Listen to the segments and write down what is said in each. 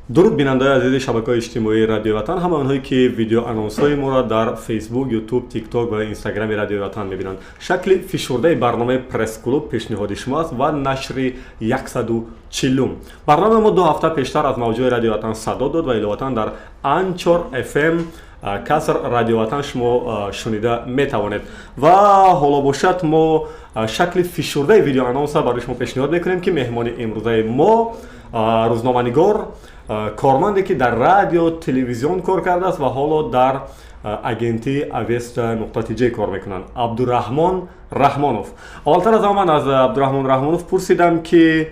Дуруд, бинандаои азизи шабакаҳои иҷтимоии Радиои Ватан, ҳама онҳое, ки видеоанонсҳои моро дар Фейсбук, Ютуб, Тикток ва Инстаграми Радиои Ватан мебинанд. Шакли фишурдаи барномаи Пресс-клуб пешниҳоди шумо аст ва нашри 140-ум. Барномаи мо 2 ҳафта пештар аз мавҷои Радиои Ватан садо дод ва иловатан дар Анчор FM каср Радио Ватан шумо шунида метавонед. Ва ҳоло бошад, мо шакли фишурдаи видеоанонса барои шумо пешниҳод мекунем, ки меҳмони имрӯзаи мо рӯзноманигор, корманде, ки дар радио, телевизион кор кардааст ва ҳоло дар агентии Авеста нуқта тиҷ кор мекунанд, Абдураҳмон Раҳмонов. Аввалтар аз ҳама ман аз Абдураҳмон Раҳмонов пурсидам, ки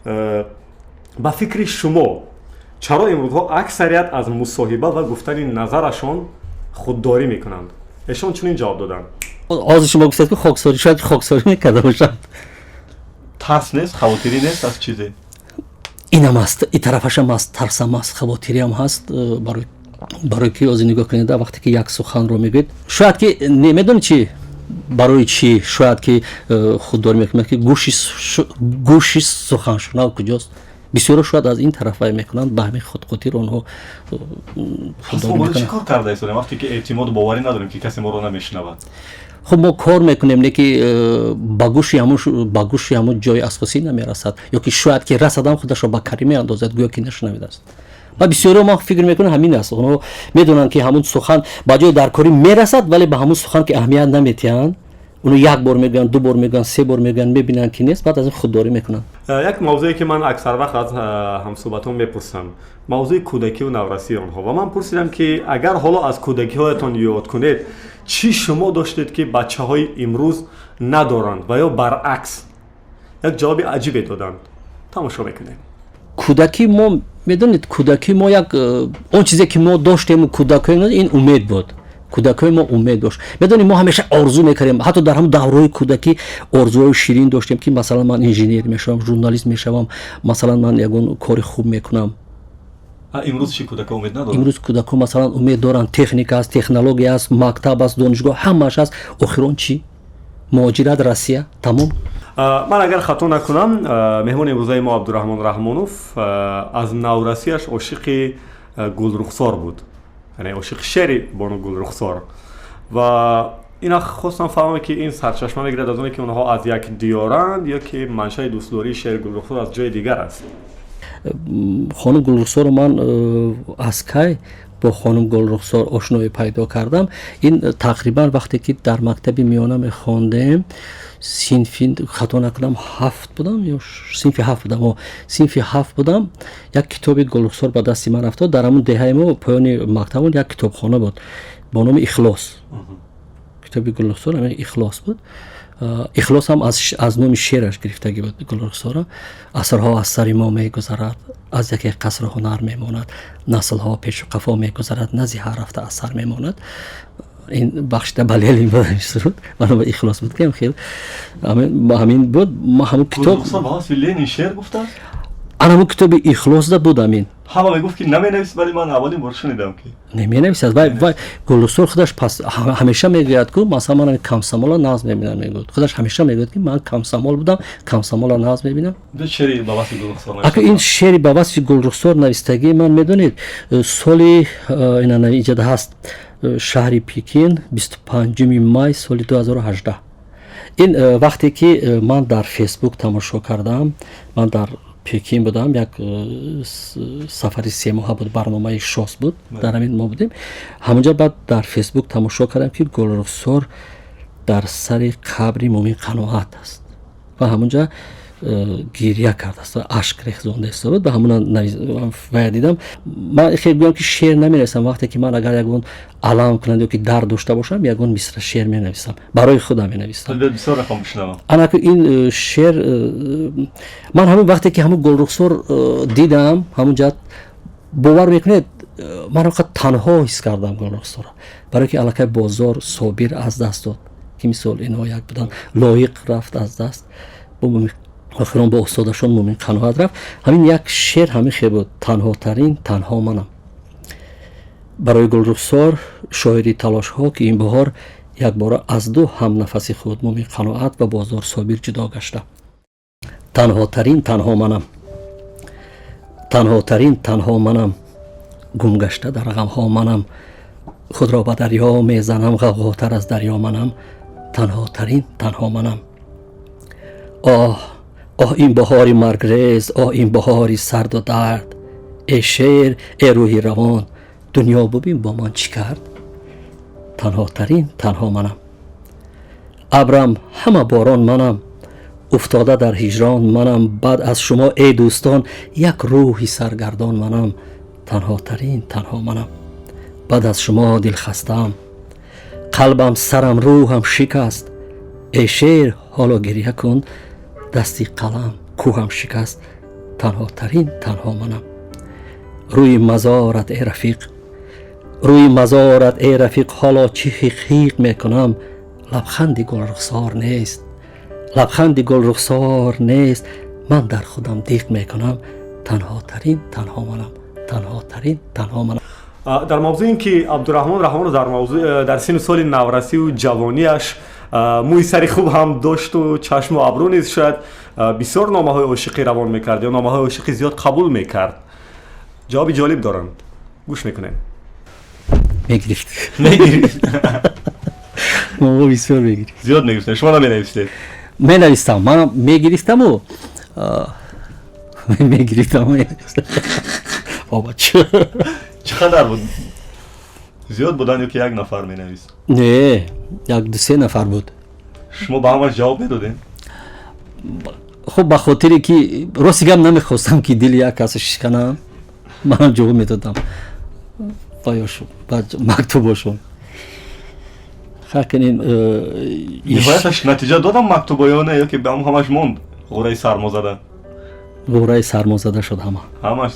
ба фикри шумо чаро имрӯзҳо аксарият аз мусоҳиба ва гуфтани назарашон худдорӣ мекунанд. Эшон чунин ҷавоб доданд. Ҳозир шумо гуфтед, ки хоксорӣ, шояд хоксорӣ мекарда бошанд. Тарс нест, хавотирӣ нест аз чизе? Инам аст, и тарафашам аст, тарсам аст, хавотириам ҳаст. Барои ки ҳозир нигоҳ кунед, вақте ки як суханро мегӯед, шояд ки медонед чи, барои чӣ шояд ки худдорӣ мекунад, ки гӯши суханшунав куҷост. Бисёро шояд аз ин тараф вай мекунанд, ба ҳамин хотир онҳо. Чӣ кор карда истодем, вақте ки эътимоду боварӣ надорем, ки касе моро намешунавад? Хуб, мо кор мекунем, не ки ба гӯши ҳамун ҷои асосӣ намерасад ё ки шояд ки расадам, худашро ба карӣ меандозад, гӯё ки нашунавидааст. Ва бисёриҳо, ман фикр мекунам, ҳамин аст. Онҳо медонанд, ки ҳамун сухан ба ҷои даркорӣ мерасад, вале ба ҳамун сухан ки аҳамият наметиҳанд. Оно як бор мегӯянд, ду бор мегӯянд, се бор мегӯянд, мебинанд, ки нест, баъд аз ин худдорӣ мекунанд. Як мавзӯе, ки ман аксар вақт аз ҳамсӯҳбатон мепурсам, мавзӯи кӯдакиву наврасии онҳо. Ва ман пурсидам, ки агар ҳоло аз кӯдакиҳоятон ёд кунед, чӣ шумо доштед, ки бачаҳои имрӯз надоранд ва ё баръакс. Як ҷавоби аҷибе доданд, тамошо мекунем. Кӯдакӣ мо, медонед, кӯдакӣ мо як он чизе, ки мо доштему кӯдакҳои, ин умед буд. Кӯдакҳои мо умед дошт. Медонед, мо ҳамеша орзу мекардем, ҳатто дар ҳамн давраҳои кӯдакӣ орзуҳои ширин доштем, ки масалан ман инженер мешавам, журналист мешавам, масалан ман ягон кори хуб мекунам. Имрӯз чӣ, кӯдакҳо умед надоранд? Имрӯз кӯдакҳо масалан умед доранд, техника аст, технология аст, мактаб аст, донишгоҳ, ҳамааш аст. Охирон чӣ? Муҳоҷират, Россия, тамом. Ман агар хато накунам, меҳмони имрӯзаи мо Абдураҳмон Раҳмонов аз наврасиаш ошиқи Гулрухсор буд, яъне ошиқи шеъри бону Гулрухсор. Ва ина хостам фаҳмам, ки ин сарчашма мегирад аз оне, ки онҳо аз як диёранд, ё ки маншаи дӯстдории шеъри Гулрухсор аз ҷои дигар аст. Хонум Гулрухсорро ман аз кай бо хонум Гулрухсор ошноӣ пайдо кардам? Ин тақрибан вақте ки дар мактаби миёна мехондем, синфи, хато накунам, ҳафт будам ё синфи ҳафт будам, синфи ҳафт будам, як китоби Гулрухсор ба дасти ман афтод. Дар ҳамун деҳаи мо, поёни мактабон, як китобхона буд бо номи Ихлос. Китоби Гулрухсор ҳамин Ихлос буд. Ихлос ҳам аз номи шеъраш гирифтагӣ буд Гулрухсора. Асрҳо аз сари мо мегузарад, аз яке қасру ҳунар мемонад, наслҳо пешу қафо мегузарад, нази ҳар рафта асар мемонад. Ин бахшида ба Ленин буд, ба номи Ихлос буд, ки хел ҳамин буд. Ҳамун китоб Ленин шеър гуфтааст? Ан ҳамун китоби Ихлосда буд ҳамин. Ҳама мегуфт, ки наменависад, вале ман аввалин бор шунидам, ки Не, менависад. Вай Гулрухсор худаш пас ҳамеша мегӯяд ку, масалан, ман комсомола нағз мебинам, мегӯяд. Худаш ҳамеша мегӯяд, ки ман комсомол будам, комсомола нағз мебинам. Шеъри ба васфи Гулрухсор. Ака, ин шеъри ба васфи Гулрухсор навистагии ман, медонед, соли ина иҷода ҳаст, шаҳри Пекин, 25-уми май соли 2018. Ин вақте ки ман дар Фейсбук тамошо кардам, ман дар Пекин будам, як сафари 3 моҳа буд, барномаи ШОС буд, дар ҳамин мо будем ҳамонҷа. Баъд дар Фейсбук тамошо кардам, ки Гулрухсор дар сари қабри Мумин Қаноат аст ва ҳамонҷа гиря кардааст ва ашк рехзонда истода буд. Ба ҳамона вая дидам. Ман хел гӯям, ки шеър наменависам. Вақте ки ман агар ягон алам кунанд ё ки дард дошта бошам, ягон мисра шеър менависам, барои худам менависам. Анаку ин шеър ман ҳамон вақте ки ҳамун Гулрухсор дидам ҳамун ҷа, бовар мекунед, ман қад танҳо ҳис кардам Гулрухсорро, барое ки аллакай Бозор Собир аз даст дод, ки мисол инҳо як буданд, Лоиқ рафт аз даст, охирон бо устодашон Мумин Қаноат рафт. Ҳамин як шеър ҳамин хел буд: «Танҳотарин танҳо манам». Барои Гулрухсор, шоири талошҳо, ки ин баҳор якбора аз ду ҳамнафаси худ, Мумин Қаноат ва Бозор Собир, ҷудо гашта. Танҳотарин танҳо манам. Танҳотарин танҳо манам, гумгашта дар ғамҳо манам, худро ба дарё мезанам, ғавғотар аз дарё манам, танҳотарин танҳо манам. Оҳ, оҳ, ин баҳори маргрез, оҳ, ин баҳори сарду дард, э шеър, э рӯҳи равон, дунё бубин бо ман чӣ кард. Танҳотарин танҳо манам. Абрам ҳама борон манам, уфтода дар ҳиҷрон манам, баъд аз шумо, эй дӯстон, як рӯҳи саргардон манам, танҳотарин танҳо манам. Баъд аз шумо дилхастаам, қалбам, сарам, рӯҳам шикаст, эй шеър, ҳоло гирья кун, дасти қалам кӯҳам шикаст, танҳотарин танҳо манам. Рӯи мазорат, эй рафиқ, рӯи мазорат, эй рафиқ, ҳоло чӣ ҳиқ-ҳиқ мекунам, лабханди гулрухсор нест, лабханди гулрухсор нест, ман дар худам диқ мекунам, танҳотарин танҳо манам, танҳотарин танҳо манам. Дар мавзӯи ин ки Абдураҳмон Раҳмонов дар мавзӯ дар синну соли наврасиву ҷавониаш мӯи сари хуб ҳам дошту чашму абрӯ низ, шояд бисёр номаҳои ошиқӣ равон мекард ё номаҳои ошиқӣ зиёд қабул мекард. Ҷавоби ҷолиб доранд, гӯш мекунем. Мегирифт. Мегирифт. Мо бисёр мегирифт. Зиёд мегирифтем. Шумо наменавистед? Менавистам, ман мегирифтаму мегирифтам. Обач. Чӣ қадар буд? Зиёд буданд ё ки як нафар менавист? Не, як ду се нафар буд. Шумо ба ҳамаш ҷавоб медодем? Хуб, ба хотире ки рости гап намехостам, ки дили як касо шиканам, манам ҷавоб медодам ба мактубошон. Хакнин. Ниҳояташ натиҷа додам мактубо ё не, ё ки ба ҳамаш монд ғураи сармозада? Ғураи сармозада шуд ҳама. Ҳамаш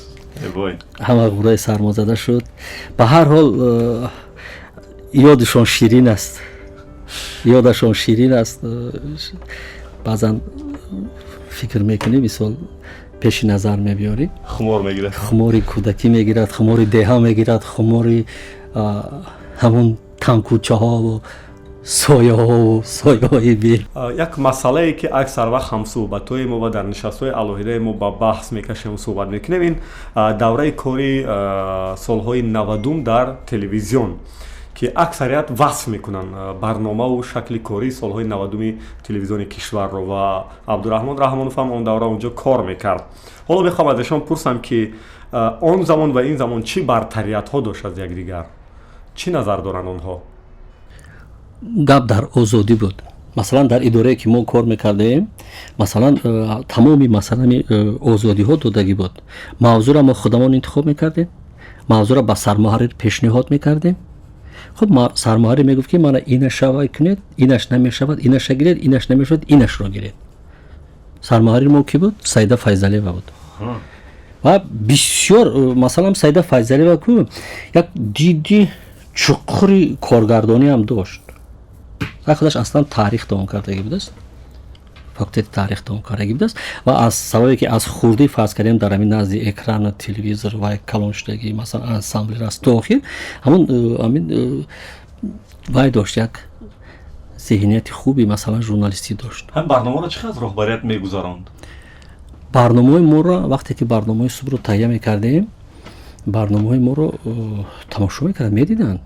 вой. Ҳама ғураи сармозада шуд. Ба ҳар ҳол, ёдашон ширин аст, ёдашон ширин аст. Баъзан фикр мекунӣ, мисол, пеши назар мебиёрӣ. Хумор мегирад. Хумори кӯдакӣ мегирад, хумори деҳа мегирад, хумори ҳамон тангкӯчаҳову сояҳову сояҳои бел. Як масъалае, ки аксар вақт ҳамсӯҳбатҳои мо ва дар нишастҳои алоҳидаи мо ба баҳс мекашем, суҳбат мекунем, ин давраи кори солҳои 90-ум дар телевизион, ки аксарият васф мекунанд барномаву шакли кории солҳои 90-уми телевизиони кишварро, ва Абдураҳмон Раҳмонов ҳам он давра онҷо кор мекард. Ҳоло мехоҳам аз эшон пурсам, ки он замон ва ин замон чӣ бартариятҳо дошт аз якдигар, чӣ назар доранд онҳо. Гап дар озодӣ буд. Масалан, дар идорае, ки мо кор мекардем, масалан, тамоми масалан озодиҳо додагӣ буд. Мавзӯъро мо худамон интихоб мекардем, мавзӯъро ба сармуҳаррир пешниҳод мекардем. Хуб, сармуҳаррир мегуфт, ки мана инаша вай кунед, инаш намешавад, инаша гиред, инаш намешавад, инашро гиред. Сармуҳаррир мо кӣ буд? Саида Файзалиева буд. Ва бисёр, масалан, Саида Файзалиева ку як диди чуқури коргардонӣ ҳам дошт. Худаш аслан таърих давом кардагӣ будааст, факултети таърих давом кардагӣ будааст, ва аз сабабе ки аз хурдӣ, фарз кардем, дар ҳамин назди экрану телевизор ва калон шудагӣ, масалан, ансамбли раст то охир ҳамон ҳамин вай дошт, як зеҳнияти хуби, масалан, журналистӣ дошт. Ҳам барномаро чӣ қадр роҳбарият мегузаронд? Барномаҳои моро, вақте ки барномаҳои субҳро таҳия мекардем, барномаҳои моро тамошо мекарданд, медиданд.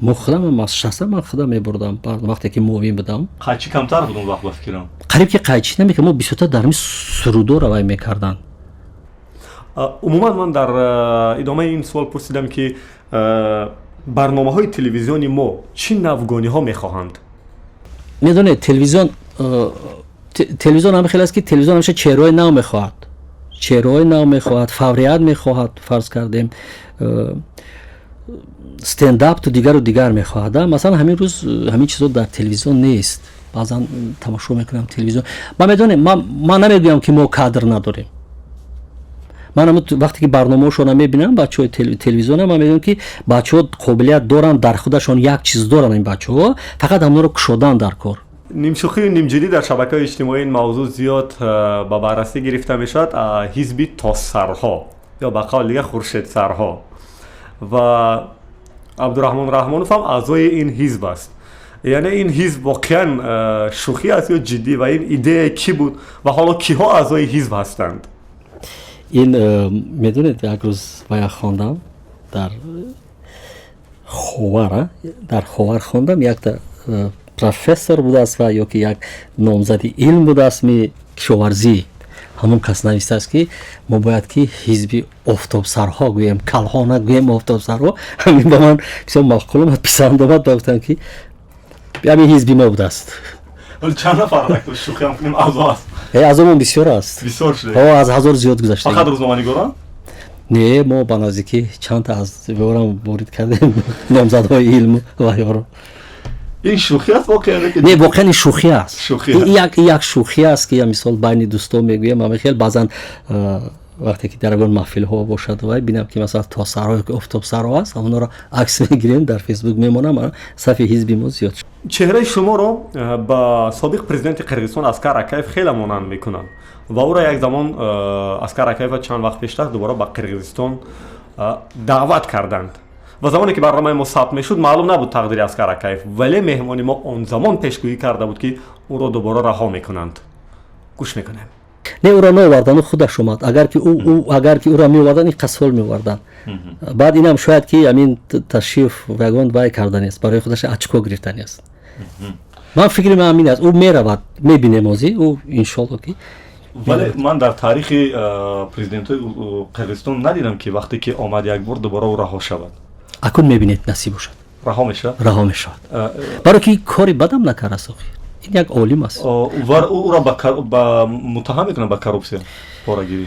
Мо худам, шахсан ман худам мебурдам, вақте ки муовин будам. Қайчӣ камтар буд он вақт, ба фикрам. Қариб ки қайчӣ намекард, мо бисёртар дар ҳамин сурудо равай мекарданд. Умуман, ман дар идомаи ин суол пурсидам, ки барномаҳои телевизиони мо чӣ навгониҳо мехоҳанд? Медонед, телевизион ҳамин хел аст, ки телевизион ҳамеша чеҳраҳои нав мехоҳад, чеҳраҳои нав мехоҳад, фаврият мехоҳад, фарз кардем, стендапту дигару дигар мехоҳад. Масалан, ҳамин рӯз ҳамин чизо дар телевизион нест. Баъзан тамошо мекунам телевизион, ман медонем, ман намегӯям, ки мо кадр надорем. Ман вақте ки барномаҳошонро мебинам, бачаҳои телевизиона, ман медонам, ки бачаҳо қобилият доранд, дар худашон як чиз доранд ин бачаҳо, фақат ҳамонро кушодан дар кор. Нимшӯхию нимҷиддӣ дар шабакаҳои иҷтимоӣ ин мавзӯъ зиёд ба баррасӣ гирифта мешавад: ҳизби тоссарҳо ё ба қавли дигар хуршедсарҳо, ва Абдураҳмон Раҳмонов ҳам аъзои ин ҳизб аст. Яъне ин ҳизб воқеан шӯхӣ аст ё ҷиддӣ, ва ин идея кӣ буд, ва ҳоло киҳо аъзои ҳизб ҳастанд? Ин медонед, як рӯз вая хондам дар Ховар, дар Ховар хондам, якта профессор будааст ва ё ки як номзади илм будааст, ми кишоварзӣ. Ҳамон кас навистааст, ки мо бояд ки ҳизби офтобсарҳо гӯем, калҳо нагӯем, офтобсарҳо. Ҳамин ба ман бисёр маъқул омад, писанд омад ва гуфтам, ки ҳамин ҳизби мо будааст. Чанд нафар, шӯхиам кунем, аъзо аст? Аъзомон бисёр аст. Бисёр шуда? Аз 1000 зиёд гузашта. Фақат рӯзноманигорон? Не, мо ба наздикӣ чандта аз ёрам ворид кардем, номзадҳои илм ва ёро. Ин шӯхӣ аст воқеан? Не, воқеан ин шӯхӣ аст. Як шӯхӣ аст, ки мисол байни дӯстон мегӯям. Ҳамин хел баъзан вақте ки дар ягон маҳфилҳо бошад, вай бинам, ки масалан тосарҳое ки офтобсарҳо аст, ҳамонро акс мегирем, дар Фейсбук мемонам. Сафи ҳизби мо зиёд. Чеҳраи шуморо ба собиқ президенти Қирғизистон Аскар Акаев хеле монанд мекунанд ва ӯро як замон, Аскар Акаева, чанд вақт пештар дубора ба Қирғизистон даъват карданд ва замоне ки барномаи мо сабт мешуд, маълум набуд тақдири Аскар Акаев, вале меҳмони мо он замон пешгӯӣ карда буд, ки ӯро дубора раҳо мекунанд. Гӯш мекунем. Не, ӯро наовардан, ӯ худаш омад. Агар ки ӯро меовардан, ин қасол меовардан. Баъд инам шояд ки ҳамин Ташиев ягон вай карданест, барои худаш очко гирифтанест. Ман фикри ман ҳамин аст, ӯ меравад, мебинем озӣ ӯ, иншолло, ки Вале ман дар таърихи президентҳои Қирғизистон надидам, ки вақте ки омад як бор, дубора ӯ раҳо шавад. Акун мебинед, насиб бошад. Раҳо мешавад? Раҳо мешавад, барое ки кори бадам накард охир, ин як олим аст. Ӯро ба муттаҳам мекунанд ба коррупсия, порагирӣ.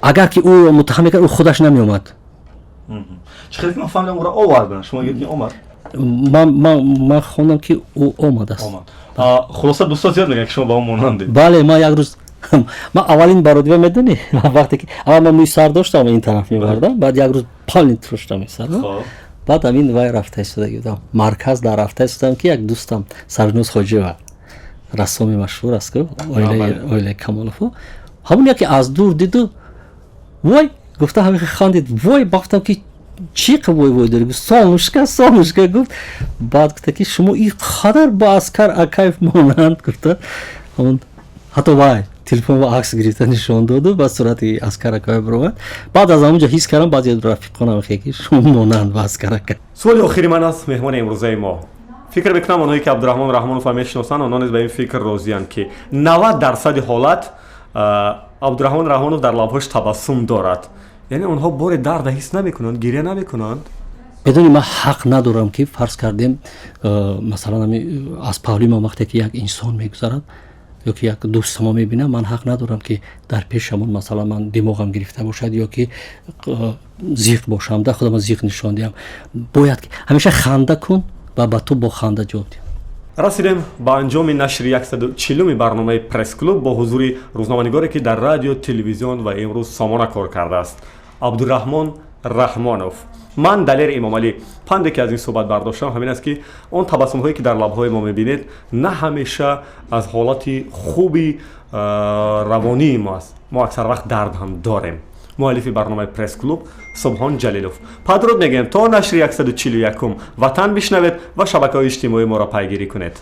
Агар ки ӯ муттаҳам мекард, ӯ худаш намеомад. Чӣ хеле ки ман фаҳмидам, ӯро оварданд, шумо гуфт, ки омад. Ман хондам, ки ӯ омадааст. Хулоса, дӯстон зиёд мегӯянд, ки шумо ба ӯ монандед. Бале, ман як рӯз, ман аввалин бародива, медонӣ, вақте ки аввал ман мӯи сар доштам, ин тараф мебардам, баъд як рӯз полный туруштам ин сар. Баъд ҳамин вай рафта истода будам, марказ дар рафта истодам, ки як дӯстам Сарноз Хоҷиева, рассоми машҳур аст, ку оилаи Камоловҳо, ҳамон яке аз дур диду вой гуфта, ҳамин хандид. Вой, гуфтам, ки чӣ вой вой дорӣ? Гуфт: «Солнышко, солнышко», гуфт. Баъд гуфта, ки шумо ин қадар ба Аскар Акаев монанд, гуфта. Ҳамон ҳатто вай телефон ва акс гирифта нишон доду, ба сурати Аскар Акаев баромад. Баъд аз ҳамонҷо ҳис кардам, баъзе рафиқонам хе, ки шумо монанд ба Аскар Акаев. Суоли охири ман аст меҳмони имрӯзаи мо. Фикр мекунам, онҳое ки Абдураҳмон Раҳмоновро мешиносанд, онҳо низ ба ин фикр розиянд, ки 90 дарсади ҳолат Абдураҳмон Раҳмонов дар лабҳош табассум дорад. Яъне онҳо боре дарда ҳис намекунанд, гиря намекунанд? Медонӣ, ман ҳақ надорам, ки фарз кардем, масалан, аз паҳлӯи ман вақте ки як инсон мегузарад ё ки як дӯстамо мебинам, ман ҳақ надорам, ки дар пешамон, масалан, ман димоғам гирифта бошад ё ки зиқ бошам, да худама зиқ нишон диҳам. Бояд ки ҳамеша ханда кун ва ба ту бо ханда ҷавоб диҳам. Расидем ба анҷоми нашри 140-уми барномаи Пресс-клуб бо ҳузури рӯзноманигоре, ки дар радио, телевизион ва имрӯз Сомона кор кардааст, Абдураҳмон Раҳмонов. Ман Далер Эмомалӣ. Панде, ки аз ин суҳбат бардоштам, ҳамин аст, ки он табассумҳое, ки дар лабҳои мо мебинед, на ҳамеша аз ҳолати хуби равонии мо аст. Мо аксар вақт дард ҳам дорем. Муаллифи барномаи Пресс-клуб Субҳон Ҷалилов. Падруд мегӯем то нашри 141-ум. Ватан бишнавед ва шабакаҳои иҷтимоии моро пайгирӣ кунед.